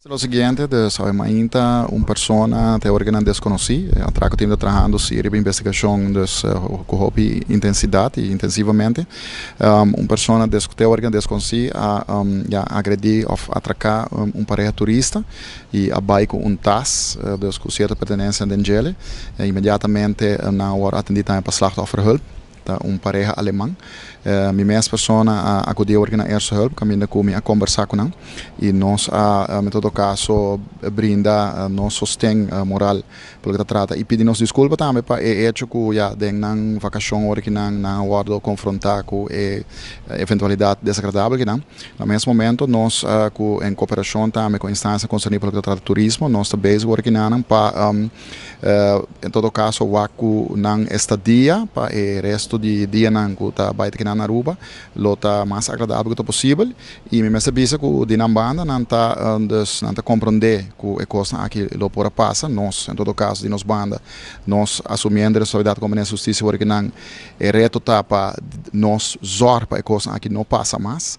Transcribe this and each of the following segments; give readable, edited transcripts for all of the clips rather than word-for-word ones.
Lo siguiente, dus awe mainta un persona teoricamente desconoci, atraco team ta trahando si riba investigacion, dus cu hopi intensidad y intensivamente. Un persona teoricamente desconoci a ja, agredi of atraca un pareha turista y a bay cu un tas, dus cu cierto pertenencia den djele. Inmediatamente nan a word atendi tambe pa Slachtofferhulp, ta un pareha aleman. Mi mes persona a acudi awor na Eerste Hulp, caminda cu mi a conversa cu nan y nos a, en todo caso, brinda nos sosten moral pa loke ta trata y pidi nos disculpa tambe pa e hecho cu, ja, den nan vacacion ora cu nan a wordo confronta cu e eventualidad desagradabel cu nan. Na mes momento nos, cu en cooperacion tambe cu instancia concerni pa loke ta trata turismo, nos ta bezig awor cu nan pa, en todo caso, wak cu nan estadia pa e resto di dianan cu ta bay te na Aruba lo ta mas agradabel cu ta posibel. Y mi mester bisa cu di nan banda nan ta, dus nan ta comprende cu e cosnan aki lo por a pasa. Nos, en todo caso, di nos banda, nos asumiendo responsabilidad como minister di Husticia, awor nan e reto ta pa nos zorg pa e cosnan aki no pasa mas.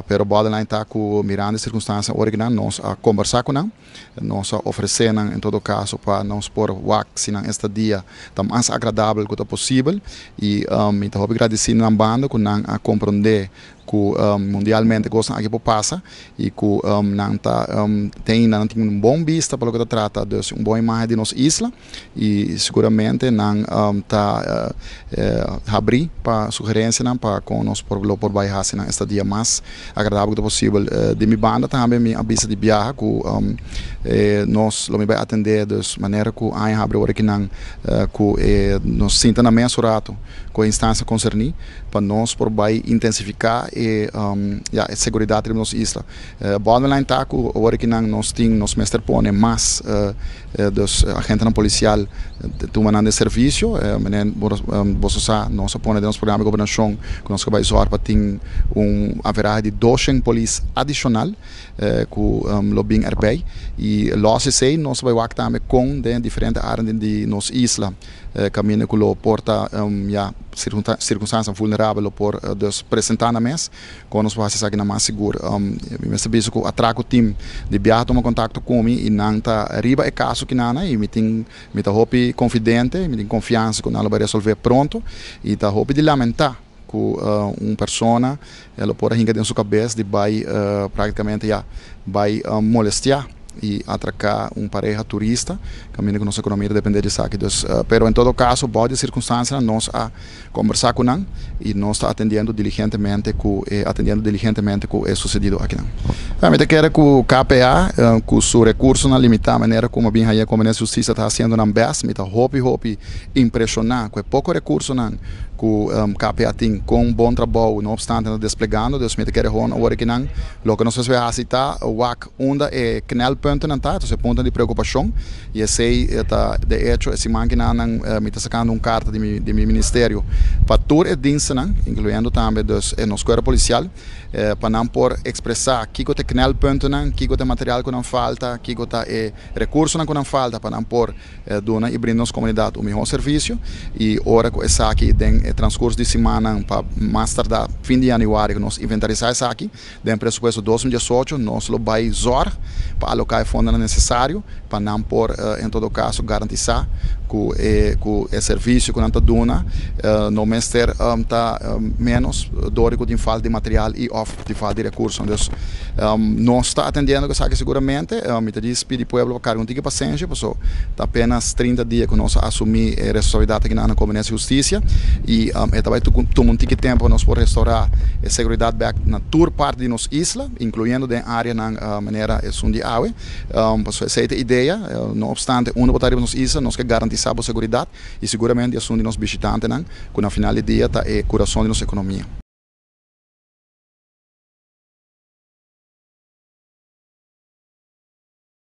Pero bottom line ta cu, mirando e circunstancia awor, nan nos a conversa cu nan, nos a ofrece nan, en todo caso, pa nos por wak si nan estadia ta mas agradabel cu ta posibel. Y mi ta hopi agradeci nan banda cu nan a comprende cu mundialmente cosnan aki por pasa y cu nan tin un bon bista pa loke ta trata, dus un bon imagen di nos isla, y seguramente nan ta habri pa sugerencianan pa con nos por lo por bay haci nan estadia mas agradabel cu posibel. Di mi banda tambe mi a bisa di biaha cu nos lo mi bay atende, dus manera cu aña habri ora cu nan cu nos sinta na mes rato cu e instancia concerni pa nos por bay intensifica e, ja, e seguridad di nos isla. Bottom line ta cu ora cu nan nos tin nos mester pone mas dus agentenan policial tuma nan di servicio. Meneer, boso sa, nos a pone den nos programa di gobernacion cu nos bay zorg pa tin un average di 200 polis adicional cu lo bin erbij. Y los esey nos bay wak tambe con den diferente areanan di nos isla caminda cu lo por ta, ja, circunstancia vulnerabel lo por dus presenta na mes, con nos por haci esaki na mas sigur. Mi mester bisa cu atraco team di biaha tuma contacto cu mi y nan ta riba e caso cu nana y mi ta hopi confidente, mi tin confiansa cu nan lo bay resolve pronto. Y ta hopi di lamenta cu un persona lo por hinca den su cabes di bay practicamente, ja, bay molestia y atraca un pareha turista, caminda cu nos economia ta depende di esaki. Dus, pero en todo caso, bou di circunstancia nos a conversa cu nan y nos ta atendiendo diligentemente cu e sucedido aki nan. Mi ta kere cu KPA, cu su recursonan limita, manera como bin haya como Husticia, ta haciendo nan best. Mi ta hopi hopi impresiona cu e poco recursonan cu KPA tin, cu bon trabou no obstante nan desplegando. Dus mi ta kere gewoon awor cu nan loke nos ta haci ta wak unda e knelpunten ta, anto e punto di preocupacion, y esey ta, de hecho, e siman cu nan mi ta sacando un carta di mi ministerio pa tur e dienstennan, incluyendo tambe dus nos cuerpo policial, pa nan por expresa kico ta knelpunten, kico ta material cu nan falta, kico ta e recursonan cu nan falta, pa nan por duna y brinda nos comunidad un miho servicio. Y ora cu esaki den transcurso di siman, pa mas tarda fin di januari, nos inventarisa esaki den presupuesto 2018, nos lo bay zorg pa aloca e fondo necesario pa nan por, en todo caso, garantisa cu e servicio cu nan ta duna no mester ta menos dor cu tin falta di material y of di falta di recurso. Dus nos ta atendiendo cu esaki seguramente. Mi ta pidi pueblo pa carga un tiki pasenshi, paso ta apenas 30 dia cu nos a asumi e responsabilidad aki na Comunidad di Husticia y e ta bay tuma un tiki tempo nos por restaura e seguridad back na tur parti di nos isla, incluyendo den areanan manera esun di awe. Paso esey ta e idea, no obstante unda bo ta riba nos isla, nos kier garantisa bo seguridad y seguramente esun di nos bishitantenan, cu na final di dia ta e curason di nos economia.